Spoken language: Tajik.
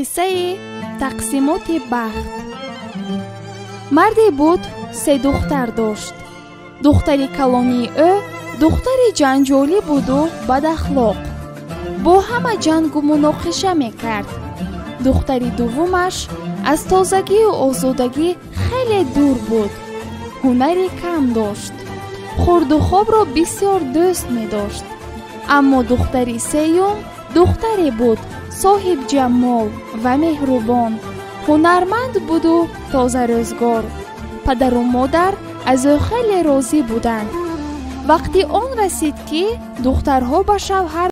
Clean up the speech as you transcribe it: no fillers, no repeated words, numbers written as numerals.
Қиссаи тақсимоти бахт. Марде буд, се духтар дошт. Духтари калонии ӯ духтари ҷанҷолӣ буду бадахлоқ, бо ҳама ҷангу муноқиша мекард. Духтари дуввумаш аз тозагию озодагӣ хеле дур буд, ҳунари кам дошт, хӯрду хобро бисёр дӯст медошт. Аммо духтари сеюм духтаре буд соҳибҷамол ва меҳрубон, ҳунарманд буду тозарӯзгор. Падару модар аз ӯ хеле розӣ буданд. Вақти он расид, ки духтарҳо ба шавҳар